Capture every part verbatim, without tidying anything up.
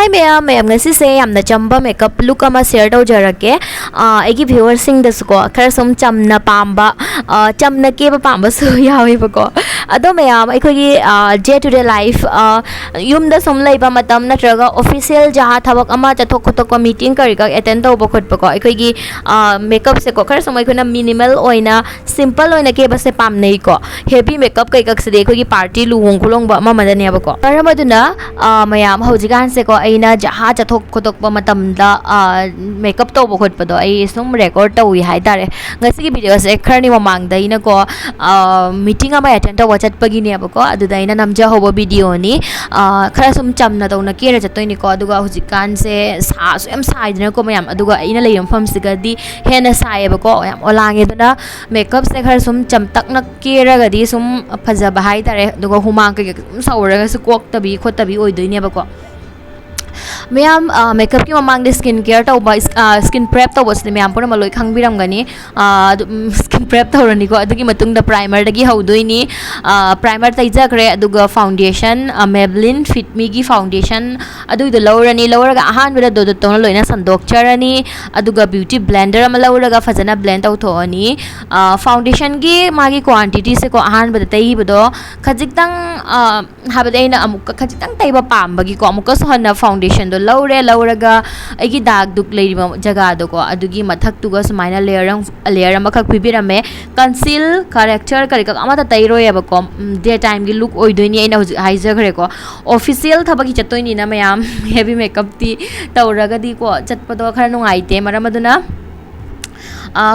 ꯍꯥꯏ ꯃꯌꯥꯝ, ꯃꯌꯥꯝ ꯉꯁꯤꯁꯦ ꯌꯥꯝꯅ ꯆꯝꯕ ꯃꯦꯀꯞ ꯂꯨꯛ ꯑꯃ ꯁꯤꯌꯔ ꯇꯧꯖꯔꯛꯀꯦ꯫ ꯑ, ꯑꯩꯒꯤ ꯚ꯭ꯌꯨꯋꯔꯁꯤꯡꯗꯁꯨꯀꯣ, ꯈꯔ ꯁꯨꯝ ꯆꯝꯅ ꯄꯥꯝꯕ, ꯑ, ꯆꯝꯅ ꯀꯦꯕ ꯄꯥꯝꯕꯁꯨ ꯌꯥꯎꯋꯦꯕꯀꯣ꯫ ꯑꯗꯣ ꯃꯌꯥꯝ, ꯑꯩꯈꯣꯏꯒꯤ, ꯑ, day to day life, ꯑ, ꯌꯨꯝꯗ ꯁꯨꯝ ꯂꯩꯕ ꯃꯇꯝ ꯅꯠꯇ꯭ꯔꯒ ꯑꯣꯐꯤꯁꯤꯌꯦꯜ ꯖꯍꯥ ꯊꯕꯛ ꯑꯃ ꯆꯠꯊꯣꯛ ꯈꯣꯠꯇꯣꯛꯄ, ꯃꯤꯇꯤꯡ ꯀꯔꯤ ꯀꯔꯤ ꯑꯦꯇꯦꯟ ꯇꯧꯕ ꯈꯣꯠꯄꯀꯣ, ꯑꯩꯈꯣꯏꯒꯤ, ꯑ, ꯃꯦꯀꯞꯁꯦꯀꯣ, ꯈꯔ ꯁꯨꯝ ꯑꯩꯈꯣꯏꯅ ꯃꯤꯅꯤꯃꯦꯜ ꯑꯣꯏꯅ, ꯁꯤꯝꯄꯜ ꯑꯣꯏꯅ ꯀꯦꯕꯁꯦ ꯄꯥꯝꯅꯩꯀꯣ꯫ ꯍꯦꯚꯤ ꯃꯦꯀꯞ ꯀꯩꯀꯛꯁꯤꯗꯤ ꯑꯩꯈꯣꯏꯒꯤ ꯄꯥꯔꯇꯤ, ꯂꯨꯍꯣꯡ ꯈꯣꯡꯗꯣꯡꯕ ꯑꯃ ꯑꯃꯗꯅꯦꯕꯀꯣ꯫ ꯃꯔꯝ ꯑꯗꯨꯅ, ꯑ, ꯃꯌꯥꯝ ꯍꯧꯖꯤꯛꯀꯥꯟꯁꯦꯀꯣ, ꯑꯩꯅ ꯖꯍꯥ ꯆꯠꯊꯣꯛ ꯈꯣꯠꯇꯣꯛꯄ ꯃꯇꯝꯗ, ꯑ, ꯃꯦꯀꯞ ꯇꯧꯕ ꯈꯣꯠꯄꯗꯣ ꯑꯩ ꯁꯨꯝ ꯔꯦꯀꯣꯔꯗ ꯇꯧꯏ ꯍꯥꯏꯇꯥꯔꯦ꯫ ꯉꯁꯤꯒꯤ ꯚꯤꯗꯤꯑꯣꯁꯦ ꯈꯔꯅꯤ ꯃꯃꯥꯡꯗ ꯑꯩꯅꯀꯣ, ꯑ, ꯃꯤꯇꯤꯡ ꯑꯃ ꯑꯦꯇꯦꯟ ꯇꯧꯕ ꯆꯠꯄꯒꯤꯅꯦꯕꯀꯣ, ꯑꯗꯨꯗ ꯑꯩꯅ ꯅꯝꯖꯍꯧꯕ ꯚꯤꯗꯤꯑꯣꯅꯤ꯫ ꯑ, ꯈꯔ ꯁꯨꯝ ꯆꯝꯅ ꯇꯧꯅ ꯀꯦꯔ ꯆꯠꯇꯣꯏꯅꯤꯀꯣ꯫ ꯑꯗꯨꯒ ꯍꯧꯖꯤꯛꯀꯥꯟꯁꯦ ꯁꯥꯁꯨ ꯌꯥꯝ ꯁꯥꯏꯗꯅꯀꯣ ꯃꯌꯥꯝ, ꯑꯗꯨꯒ ꯑꯩꯅ ꯂꯩꯕ ꯃꯐꯝꯁꯤꯒꯗꯤ ꯍꯦꯟꯅ ꯁꯥꯏꯌꯦꯕꯀꯣ, ꯌꯥꯝ ꯑꯣꯂꯥꯡꯉꯦ꯫ ꯑꯗꯨꯅ ꯃꯦꯀꯞꯁꯦ ꯈꯔ ꯁꯨꯝ ꯆꯝꯇꯛꯅ ꯀꯦꯔꯒꯗꯤ ꯁꯨꯝ ꯐꯖꯕ ꯍꯥꯏꯇꯥꯔꯦ꯫ ꯑꯗꯨꯒ ꯍꯨꯃꯥꯡ ꯀꯩꯀꯩ ꯁꯨꯝ ꯁꯧꯔꯒꯁꯨ ꯀꯣꯛꯇꯕꯤ ꯈꯣꯠꯇꯕꯤ ꯑꯣꯏꯗꯣꯏꯅꯦꯕꯀꯣ꯫ ꯃꯌꯥꯝ, ꯑ, ꯃꯦꯀꯞꯀꯤ ꯃꯃꯥꯡꯗ ꯁ꯭ꯀꯤꯟ ꯀꯦꯌꯔ ꯇꯧꯕ, ꯏꯁ-, ꯑ, ꯁ꯭ꯀꯤꯟ ꯄ꯭ꯔꯦꯞ ꯇꯧꯕꯁꯤꯗꯤ ꯃꯌꯥꯝ ꯄꯨꯝꯅꯃꯛ ꯂꯣꯏ ꯈꯪꯕꯤꯔꯝꯒꯅꯤ꯫ ꯑ, ꯑꯗꯨ, ꯎꯝ, ꯁ꯭ꯀꯤꯟ ꯄ꯭ꯔꯦꯞ ꯇꯧꯔꯅꯤꯀꯣ꯫ ꯑꯗꯨꯒꯤ ꯃꯇꯨꯡꯗ ꯄ꯭ꯔꯥꯏꯃꯔꯗꯒꯤ ꯍꯧꯗꯣꯏꯅꯤ꯫ ꯑ, ꯄ꯭ꯔꯥꯏꯃꯔ ꯇꯩꯖꯈ꯭ꯔꯦ꯫ ꯑꯗꯨꯒ ꯐꯥꯎꯟꯗꯦꯁꯟ, ꯑ, Maybelline Fit Meꯒꯤ ꯐꯥꯎꯟꯗꯦꯁꯟ ꯑꯗꯨꯏꯗꯣ ꯂꯧꯔꯅꯤ꯫ ꯂꯧꯔꯒ ꯑꯍꯥꯟꯕꯗ ꯗꯣꯗꯣꯇꯧꯅ ꯂꯣꯏꯅ ꯁꯟꯗꯣꯛꯆꯔꯅꯤ꯫ ꯑꯗꯨꯒ ꯕ꯭ꯌꯨꯇꯤ ꯕ꯭ꯂꯦꯟꯗꯔ ꯑꯃ ꯂꯧꯔꯒ ꯐꯖꯅ ꯕ꯭ꯂꯦꯟ ꯇꯧꯊꯣꯛꯑꯅꯤ꯫ ꯑ, ꯐꯥꯎꯟꯗꯦꯁꯟꯒꯤ ꯃꯥꯒꯤ ꯀ꯭ꯋꯥꯟꯇꯤꯇꯤꯁꯦꯀꯣ, ꯑꯍꯥꯟꯕꯗ ꯇꯩꯈꯤꯕꯗꯣ ꯈꯖꯤꯛꯇꯪ, ꯑ, ꯍꯥꯏꯕꯗꯤ ꯑꯩꯅ ꯑꯃꯨꯛꯀ ꯈꯖꯤꯛꯇꯪ ꯇꯩꯕ ꯄꯥꯝꯕꯒꯤꯀꯣ, ꯑꯃꯨꯛꯀꯁꯨ ꯍꯟꯅ ꯐꯥꯎꯟꯗꯦꯁꯟꯗꯣ ꯂꯧꯔꯦ꯫ ꯂꯧꯔꯒ ꯑꯩꯒꯤ ꯗꯥꯛ ꯗꯨꯛ ꯂꯩꯔꯤꯕ ꯖꯒꯥꯗꯣꯀꯣ, ꯑꯗꯨꯒꯤ ꯃꯊꯛꯇꯨꯒ ꯁꯨꯃꯥꯏꯅ ꯂꯦꯌꯔ ꯑꯃ, ꯂꯦꯌꯔ ꯑꯃꯈꯛ ꯄꯤꯕꯤꯔꯝꯃꯦ꯫ ꯀꯟꯁꯤꯜ, ꯀꯔꯦꯛꯇꯔ ꯀꯔꯤ ꯀꯔꯥ ꯑꯃꯠꯇ ꯇꯩꯔꯣꯏꯕꯀꯣ꯫ ꯗꯦ ꯇꯥꯏꯝꯒꯤ ꯂꯨꯛ ꯑꯣꯏꯗꯣꯏꯅꯤ, ꯑꯩꯅ ꯍꯧꯖꯤꯛ ꯍꯥꯏꯖꯈ꯭ꯔꯦꯀꯣ꯫ ꯑꯣꯐꯤꯁꯤꯌꯦꯜ ꯊꯕꯛꯀꯤ ꯆꯠꯇꯣꯏꯅꯤꯅ ꯃꯌꯥꯝ ꯍꯦꯚꯤ ꯃꯦꯀꯞꯇꯤ ꯇꯧꯔꯒꯗꯤꯀꯣ, ꯆꯠꯄꯗꯣ ꯈꯔ ꯅꯨꯡꯉꯥꯏꯇꯦ꯫ ꯃꯔꯝ ꯑꯗꯨꯅ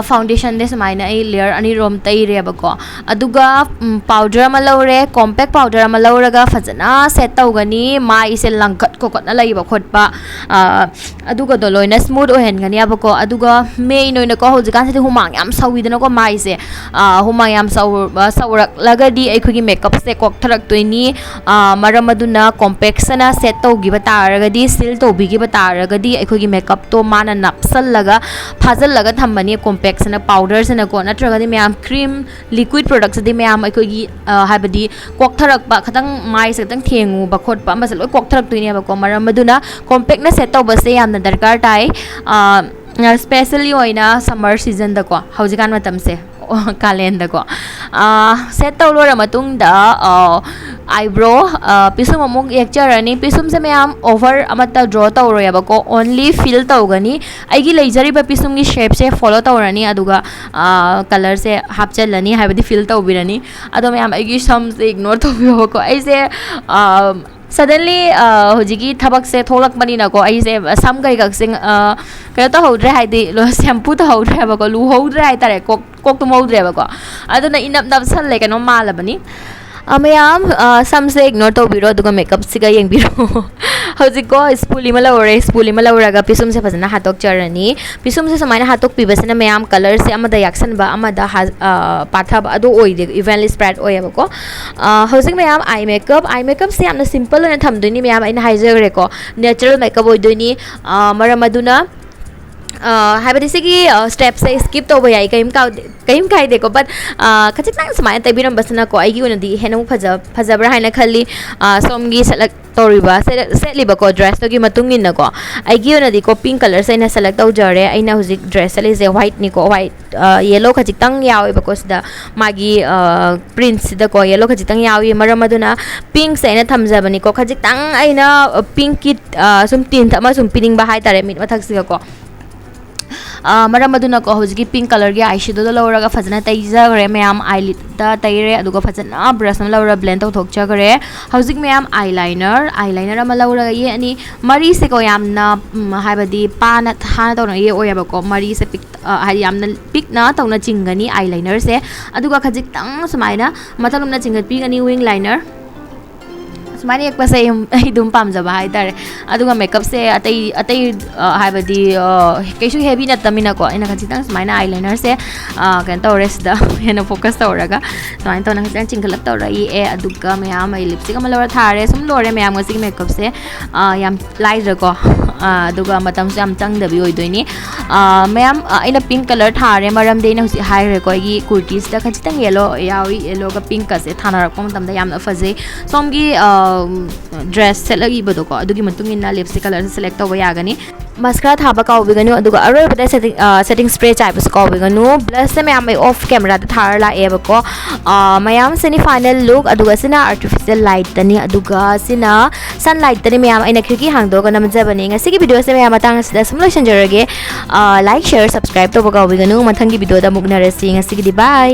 ꯐꯥꯎꯟꯗꯦꯁꯟꯗꯤ ꯁꯨꯃꯥꯏꯅ ꯑꯩ ꯂꯦꯌꯔ ꯑꯅꯤꯔꯣꯝ ꯇꯩꯔꯦꯕꯀꯣ꯫ ꯑꯗꯨꯒ, ꯎꯝ, ꯄꯥꯎꯗꯔ ꯑꯃ ꯂꯧꯔꯦ, ꯀꯣꯝꯄꯦꯛ ꯄꯥꯎꯗꯔ ꯑꯃ ꯂꯧꯔꯒ ꯐꯖꯅ ꯁꯦꯠ ꯇꯧꯒꯅꯤ꯫ ꯃꯥꯏꯁꯦ ꯂꯪꯈꯠ ꯈꯣꯀꯠꯅ ꯂꯩꯕ ꯈꯣꯠꯄ, ꯑ, ꯑꯗꯨꯒꯗꯣ ꯂꯣꯏꯅ ꯁ꯭ꯃꯨꯠ ꯑꯣꯏꯍꯟꯒꯅꯦꯕꯀꯣ꯫ ꯑꯗꯨꯒ ꯃꯦꯟ ꯑꯣꯏꯅꯀꯣ, ꯍꯧꯖꯤꯛꯀꯥꯟꯁꯤꯗꯤ ꯍꯨꯃꯥꯡ ꯌꯥꯝ ꯁꯧꯋꯤꯗꯅꯀꯣ ꯃꯥꯏꯁꯦ꯫ ꯑ, ꯍꯨꯃꯥꯡ ꯌꯥꯝ ꯁꯧ-, ꯑ, ꯁꯧꯔꯛꯂꯒꯗꯤ ꯑꯩꯈꯣꯏꯒꯤ ꯃꯦꯀꯞꯁꯦ ꯀꯣꯛꯊꯔꯛꯇꯣꯏꯅꯤ꯫ ꯑ, ꯃꯔꯝ ꯑꯗꯨꯅ ꯀꯣꯝꯄꯦꯛꯁꯅ ꯁꯦꯠ ꯇꯧꯈꯤꯕ ꯇꯥꯔꯒꯗꯤ, ꯁꯤꯜ ꯇꯧꯕꯤꯈꯤꯕ ꯇꯥꯔꯒꯗꯤ, ꯑꯩꯈꯣꯏꯒꯤ ꯃꯦꯀꯞꯇꯣ ꯃꯥꯅ ꯅꯞꯁꯜꯂꯒ, ꯐꯥꯖꯤꯜꯂꯒ ꯊꯝꯃꯅꯤ꯫ ꯀꯣꯝꯄꯦꯛꯁꯤꯅ, ꯄꯥꯎꯗꯔꯁꯤꯅꯀꯣ, ꯅꯠꯇ꯭ꯔꯒꯗꯤ ꯃꯌꯥꯝ ꯀ꯭ꯔꯤꯝ, ꯂꯤꯀ꯭ꯋꯤꯠ ꯄ꯭ꯔꯣꯗꯛꯁꯤꯗꯤ ꯃꯌꯥꯝ ꯑꯩꯈꯣꯏꯒꯤ, ꯑ, ꯍꯥꯏꯕꯗꯤ ꯀꯣꯛꯊꯔꯛꯄ, ꯈꯤꯇꯪ ꯃꯥꯏꯁꯦ ꯈꯤꯇꯪ ꯊꯦꯡꯉꯨꯕ ꯈꯣꯠꯄ ꯑꯃꯁꯦ ꯂꯣꯏ ꯀꯣꯛꯊꯔꯛꯇꯣꯏꯅꯦꯕꯀꯣ꯫ ꯃꯔꯝ ꯑꯗꯨꯅ ꯀꯣꯝꯄꯦꯛꯅ ꯁꯦꯠ ꯇꯧꯕꯁꯦ ꯌꯥꯝꯅ ꯗꯔꯀꯥꯔ ꯇꯥꯏ, ꯁ꯭ꯄꯦꯁꯦꯜꯂꯤ ꯑꯣꯏꯅ ꯁꯝꯃꯔ ꯁꯤꯖꯟꯗꯀꯣ, ꯍꯧꯖꯤꯛꯀꯥꯟ ꯃꯇꯝꯁꯦ꯫ ꯑꯣ, ꯀꯥꯂꯦꯟꯗꯀꯣ꯫ ꯁꯦꯠ ꯇꯧ ꯂꯣꯏꯔ ꯃꯇꯨꯡꯗ, ꯑꯥꯏꯕ꯭ꯔꯣ, ꯄꯤꯁꯨꯝ ꯑꯃꯨꯛ ꯌꯦꯛꯆꯔꯅꯤ꯫ ꯄꯤꯁꯨꯝꯁꯦ ꯃꯌꯥꯝ ꯑꯣꯚꯔ ꯑꯃꯠꯇ ꯗ꯭ꯔꯣ ꯇꯧꯔꯣꯏꯕꯀꯣ, ꯑꯣꯟꯂꯤ ꯐꯤꯜ ꯇꯧꯒꯅꯤ꯫ ꯑꯩꯒꯤ ꯂꯩꯖꯔꯤꯕ ꯄꯤꯁꯨꯝꯒꯤ ꯁꯦꯞꯁꯦ ꯐꯣꯂꯣ ꯇꯧꯔꯅꯤ, ꯑꯗꯨꯒ ꯀꯂꯔꯁꯦ ꯍꯥꯞꯆꯤꯜꯂꯅꯤ, ꯍꯥꯏꯕꯗꯤ ꯐꯤꯜ ꯇꯧꯕꯤꯔꯅꯤ꯫ ꯑꯗꯣ ꯃꯌꯥꯝ, ꯑꯩꯒꯤ ꯁꯝꯁꯦ ꯏꯒꯅꯣꯔ ꯇꯧꯕꯤꯌꯣꯕꯀꯣ꯫ ꯑꯩꯁꯦ ꯁꯗꯟꯂꯤ ꯍꯧꯖꯤꯛꯀꯤ ꯊꯕꯛꯁꯦ ꯊꯣꯛꯂꯛꯄꯅꯤꯅꯀꯣ, ꯑꯩꯁꯦ ꯁꯝ ꯀꯩꯀꯛꯁꯦ ꯀꯩꯅꯣ ꯇꯧꯍꯧꯗ꯭ꯔꯦ, ꯍꯥꯏꯗꯤ ꯁꯦꯝꯄꯨ ꯇꯧꯍꯧꯗ꯭ꯔꯦ ꯍꯥꯏꯕꯀꯣ, ꯂꯨꯍꯧꯗ꯭ꯔꯦ ꯍꯥꯏꯇꯥꯔꯦ, ꯀꯣꯛ ꯀꯣꯛ ꯇꯨꯝꯍꯧꯗ꯭ꯔꯦꯕꯀꯣ꯫ ꯑꯗꯨꯅ ꯏꯅꯞ ꯅꯞꯁꯜꯂꯦ, ꯀꯩꯅꯣꯝ ꯃꯥꯜꯂꯕꯅꯤ꯫ ꯑ, ꯃꯌꯥꯝ, ꯑ, ꯁꯝꯁꯦ ꯏꯒꯅꯣꯔ ꯇꯧꯕꯤꯔꯣ, ꯑꯗꯨꯒ ꯃꯦꯀꯞꯁꯤꯒ ꯌꯦꯡꯕꯤꯔꯣ꯫ ꯍꯧꯖꯤꯛꯀꯣ, ꯁ꯭ꯄꯨꯂꯤ ꯑꯃ ꯂꯧꯔꯦ꯫ ꯁ꯭ꯄꯨꯂꯤ ꯑꯃ ꯂꯧꯔꯒ ꯄꯤꯁꯨꯝꯁꯦ ꯐꯖꯅ ꯍꯥꯠꯇꯣꯛꯆꯔꯅꯤ꯫ ꯄꯤꯁꯨꯝꯁꯦ ꯁꯨꯃꯥꯏꯅ ꯍꯥꯠꯇꯣꯛꯄꯤꯕꯁꯤꯅ ꯃꯌꯥꯝ ꯀꯂꯔꯁꯦ ꯑꯃꯗ ꯌꯥꯛꯁꯟꯕ, ꯑꯃꯗ ꯍꯥ-, ꯑ, ꯄꯥꯊꯕ ꯑꯗꯨ ꯑꯣꯏꯗꯦ, ꯏꯚꯦꯟꯂꯤ ꯁ꯭ꯄ꯭ꯔꯦꯗ ꯑꯣꯏꯌꯦꯕꯀꯣ꯫ ꯑ, ꯍꯧꯖꯤꯛ ꯃꯌꯥꯝ ꯑꯥꯏ ꯃꯦꯀꯞ, ꯑꯥꯏ ꯃꯦꯀꯞꯁꯦ ꯌꯥꯝꯅ ꯁꯤꯝꯄꯜ ꯑꯣꯏꯅ ꯊꯝꯗꯣꯏꯅꯤ ꯃꯌꯥꯝ, ꯑꯩꯅ ꯍꯥꯏꯖꯈ꯭ꯔꯦꯀꯣ꯫ ꯅꯦꯆꯔꯦꯜ ꯃꯦꯀꯞ ꯑꯣꯏꯗꯣꯏꯅꯤ꯫ ꯑ, ꯃꯔꯝ ꯑꯗꯨꯅ ꯑ, ꯍꯥꯏꯕꯗꯤ ꯁꯤꯒꯤ, ꯑ, ꯁ꯭ꯇꯦꯞꯁꯦ ꯁ꯭ꯀꯤꯞ ꯇꯧꯕ ꯌꯥꯏ, ꯀꯔꯤꯝ ꯀꯥꯎꯗꯦ, ꯀꯔꯤꯝ ꯀꯥꯏꯗꯦꯀꯣ꯫ ꯕꯠ, ꯑ, ꯈꯖꯤꯛꯇꯪ ꯁꯨꯃꯥꯏꯅ ꯇꯩꯕꯤꯔꯝꯕꯁꯤꯅꯀꯣ, ꯑꯩꯒꯤ ꯑꯣꯏꯅꯗꯤ ꯍꯦꯟꯅ ꯑꯃꯨꯛ ꯐꯖ-, ꯐꯖꯕ꯭ꯔꯥ ꯍꯥꯏꯅ ꯈꯜꯂꯤ꯫ ꯑ, ꯁꯣꯝꯒꯤ ꯁꯦꯠꯂꯛ-, ꯇꯧꯔꯤꯕ, ꯁꯦꯠꯂꯛ-, ꯁꯦꯠꯂꯤꯕꯀꯣ ꯗ꯭ꯔꯦꯁꯇꯨꯒꯤ ꯃꯇꯨꯡ ꯏꯟꯅꯀꯣ꯫ ꯑꯩꯒꯤ ꯑꯣꯏꯅꯗꯤꯀꯣ, ꯄꯤꯡ ꯀꯂꯔꯁꯦ ꯑꯩꯅ ꯁꯦꯂꯦꯛ ꯇꯧꯖꯔꯦ꯫ ꯑꯩꯅ ꯍꯧꯖꯤꯛ ꯗ꯭ꯔꯦꯁ ꯁꯦꯠꯂꯤꯁꯦ ꯋꯥꯏꯠꯅꯤꯀꯣ, ꯋꯥꯏꯠ, ꯑ, ꯌꯦꯂꯣ ꯈꯖꯤꯛꯇꯪ ꯌꯥꯎꯋꯦꯕꯀꯣ ꯁꯤꯗ꯫ ꯃꯥꯒꯤ, ꯑ, ꯄ꯭ꯔꯤꯟꯠꯁꯤꯗꯀꯣ ꯌꯦꯂꯣ ꯈꯖꯤꯛꯇꯪ ꯌꯥꯎꯏ꯫ ꯃꯔꯝ ꯑꯗꯨꯅ ꯄꯤꯡꯁꯦ ꯑꯩꯅ ꯊꯝꯖꯕꯅꯤꯀꯣ꯫ ꯈꯖꯤꯛꯇꯪ ꯑꯩꯅ, ꯑ, ꯄꯤꯡꯀꯤ, ꯑ, ꯁꯨꯝ ꯇꯤꯟꯠ ꯑꯃ ꯁꯨꯝ ꯄꯤꯅꯤꯡꯕ ꯍꯥꯏꯇꯥꯔꯦ ꯃꯤꯠ ꯃꯊꯛꯁꯤꯒꯀꯣ꯫ ꯑ, ꯃꯔꯝ ꯑꯗꯨꯅꯀꯣ, ꯍꯧꯖꯤꯛꯀꯤ ꯄꯤꯡ ꯀꯂꯔꯒꯤ ꯑꯥꯏ ꯁꯦꯗꯣꯗꯣ ꯂꯧꯔꯒ ꯐꯖꯅ ꯇꯩꯖꯈ꯭ꯔꯦ ꯃꯌꯥꯝ, ꯑꯥꯏꯂꯤꯠꯇ ꯇꯩꯔꯦ, ꯑꯗꯨꯒ ꯐꯖꯅ ꯕ꯭ꯔꯁ ꯑꯃ ꯂꯧꯔꯒ ꯕ꯭ꯂꯦꯟ ꯇꯧꯊꯣꯛꯆꯈ꯭ꯔꯦ꯫ ꯍꯧꯖꯤꯛ ꯃꯌꯥꯝ ꯑꯥꯏ ꯂꯥꯏꯅꯔ, ꯑꯥꯏ ꯂꯥꯏꯅꯔ ꯑꯃ ꯂꯧꯔꯒ ꯌꯦꯛꯑꯅꯤ꯫ ꯃꯔꯤꯁꯦꯀꯣ, ꯌꯥꯝꯅ, ꯎꯝ, ꯍꯥꯏꯕꯗꯤ ꯄꯥꯅ ꯊꯥꯅ ꯇꯧꯅ ꯌꯦꯛꯑꯣꯏꯌꯦꯕꯀꯣ, ꯃꯔꯤꯁꯦ ꯄꯤꯛ-, ꯑ, ꯍꯥꯏꯗꯤ ꯌꯥꯝꯅ ꯄꯤꯛꯅ ꯇꯧꯅ ꯆꯤꯡꯒꯅꯤ ꯑꯥꯏ ꯂꯥꯏꯅꯔꯁꯦ꯫ ꯑꯗꯨꯒ ꯈꯖꯤꯛꯇꯪ ꯁꯨꯃꯥꯏꯅ ꯃꯊꯛꯂꯣꯝꯗ ꯆꯤꯡꯈꯠꯄꯤꯒꯅꯤ ꯋꯤꯡ ꯂꯥꯏꯅꯔ꯫ ꯁꯨꯃꯥꯏꯅ ꯌꯦꯛꯄꯁꯦ ꯑꯩ, ꯑꯩ ꯑꯗꯨꯝ ꯄꯥꯝꯖꯕ ꯍꯥꯏꯇꯥꯔꯦ꯫ ꯑꯗꯨꯒ ꯃꯦꯀꯞꯁꯦ ꯑꯇꯩ, ꯑꯇꯩ, ꯑ, ꯍꯥꯏꯕꯗꯤ, ꯑ, ꯀꯩꯁꯨ ꯍꯦꯚꯤ ꯅꯠꯇꯕꯅꯤꯅꯀꯣ, ꯑꯩꯅ ꯈꯖꯤꯛꯇꯪ ꯁꯨꯃꯥꯏꯅ ꯑꯥꯏ ꯂꯥꯏꯅꯔꯁꯦ, ꯑ, ꯀꯩꯅꯣ ꯇꯧꯔꯦ, ꯁꯤꯗ ꯍꯦꯟꯅ ꯐꯣꯀꯁ ꯇꯧꯔꯒ ꯁꯨꯃꯥꯏꯅ ꯇꯧꯅ ꯈꯖꯤꯛꯇꯪ ꯆꯤꯡꯈꯠꯂꯞ ꯇꯧꯔ ꯌꯦꯛꯑꯦ꯫ ꯑꯗꯨꯒ ꯃꯌꯥꯝ ꯑꯩ ꯂꯤꯞꯁꯇꯤꯛ ꯑꯃ ꯂꯧꯔ ꯊꯥꯔꯦ꯫ ꯁꯨꯝ ꯂꯣꯏꯔꯦ ꯃꯌꯥꯝ ꯉꯁꯤꯒꯤ ꯃꯦꯀꯞꯁꯦ꯫ ꯑ, ꯌꯥꯝ ꯂꯥꯏꯗ꯭ꯔꯀꯣ? ꯑꯥ, ꯑꯗꯨꯒ ꯃꯇꯝꯁꯨ ꯌꯥꯝ ꯆꯪꯗꯕꯤ ꯑꯣꯏꯗꯣꯏꯅꯤ꯫ ꯑꯥ, ꯃꯌꯥꯝ, ꯑꯥ, ꯑꯩꯅ ꯄꯤꯡ ꯀꯂꯔ ꯊꯥꯔꯦ, ꯃꯔꯝꯗꯤ ꯑꯩꯅ ꯍꯧꯖꯤꯛ ꯍꯥꯏꯈ꯭ꯔꯦꯀꯣ, ꯑꯩꯒꯤ ꯀꯨꯔꯇꯤꯁꯤꯗ ꯈꯖꯤꯛꯇꯪ ꯌꯦꯜꯂꯣ ꯌꯥꯎꯏ꯫ ꯌꯦꯜꯂꯣꯒ ꯄꯤꯡꯀꯁꯦ ꯊꯥꯅꯔꯛꯄ ꯃꯇꯝꯗ ꯌꯥꯝꯅ ꯐꯖꯩ꯫ ꯁꯣꯝꯒꯤ, ꯑꯥ, ꯗ꯭ꯔꯦꯁ ꯁꯦꯠꯂꯛꯏꯕꯗꯣꯀꯣ, ꯑꯗꯨꯒꯤ ꯃꯇꯨꯡ ꯏꯟꯅ ꯂꯤꯞꯁꯦ ꯀꯂꯔꯁꯦ ꯁꯦꯂꯦꯛ ꯇꯧꯕ ꯌꯥꯒꯅꯤ꯫ ꯃꯁꯀꯔꯥ ꯊꯥꯕ ꯀꯥꯎꯕꯤꯒꯅꯨ, ꯑꯗꯨꯒ ꯑꯔꯣꯏꯕꯗ ꯁꯦꯇꯤꯡ, ꯑꯥ, ꯁꯦꯇꯤꯡ ꯁ꯭ꯄ꯭ꯔꯦ ꯆꯥꯏꯕꯁꯨ ꯀꯥꯎꯕꯤꯒꯅꯨ꯫ ꯕ꯭ꯂꯁꯁꯦ ꯃꯌꯥꯝ ꯑꯩ ꯑꯣꯐ ꯀꯦꯃꯦꯔꯥꯗ ꯊꯥꯔ ꯂꯥꯛꯑꯦꯕꯀꯣ꯫ ꯑꯥ, ꯃꯌꯥꯝ, ꯁꯤꯅꯤ ꯐꯥꯏꯅꯦꯜ ꯂꯨꯛ, ꯑꯗꯨꯒ ꯁꯤꯅ ꯑꯥꯔꯇꯤꯐꯤꯁꯦꯜ ꯂꯥꯏꯠꯇꯅꯤ, ꯑꯗꯨꯒ ꯁꯤꯅ ꯁꯟ ꯂꯥꯏꯠꯇꯅꯤ꯫ ꯃꯌꯥꯝ, ꯑꯩꯅ ꯈꯤꯔꯀꯤ ꯍꯥꯡꯗꯣꯛꯑꯒ ꯅꯝꯖꯕꯅꯤ꯫ ꯉꯁꯤꯒꯤ ꯚꯤꯗꯤꯑꯣꯁꯦ ꯃꯌꯥꯝ ꯃꯇꯥꯡ ꯑꯁꯤꯗ ꯁꯨꯝ ꯂꯣꯏꯁꯤꯟꯖꯔꯒꯦ꯫ ꯑꯥ, ꯂꯥꯏꯛ, ꯁꯤꯌꯔ, ꯁꯕꯁꯀ꯭ꯔꯥꯏꯕ ꯇꯧꯕ ꯀꯥꯎꯕꯤꯒꯅꯨ꯫ ꯃꯊꯪꯒꯤ ꯚꯤꯗꯤꯑꯣꯗ ꯑꯃꯨꯛ ꯎꯅꯔꯁꯤ꯫ ꯉꯁꯤꯒꯤꯗꯤ ꯕꯥꯏ꯫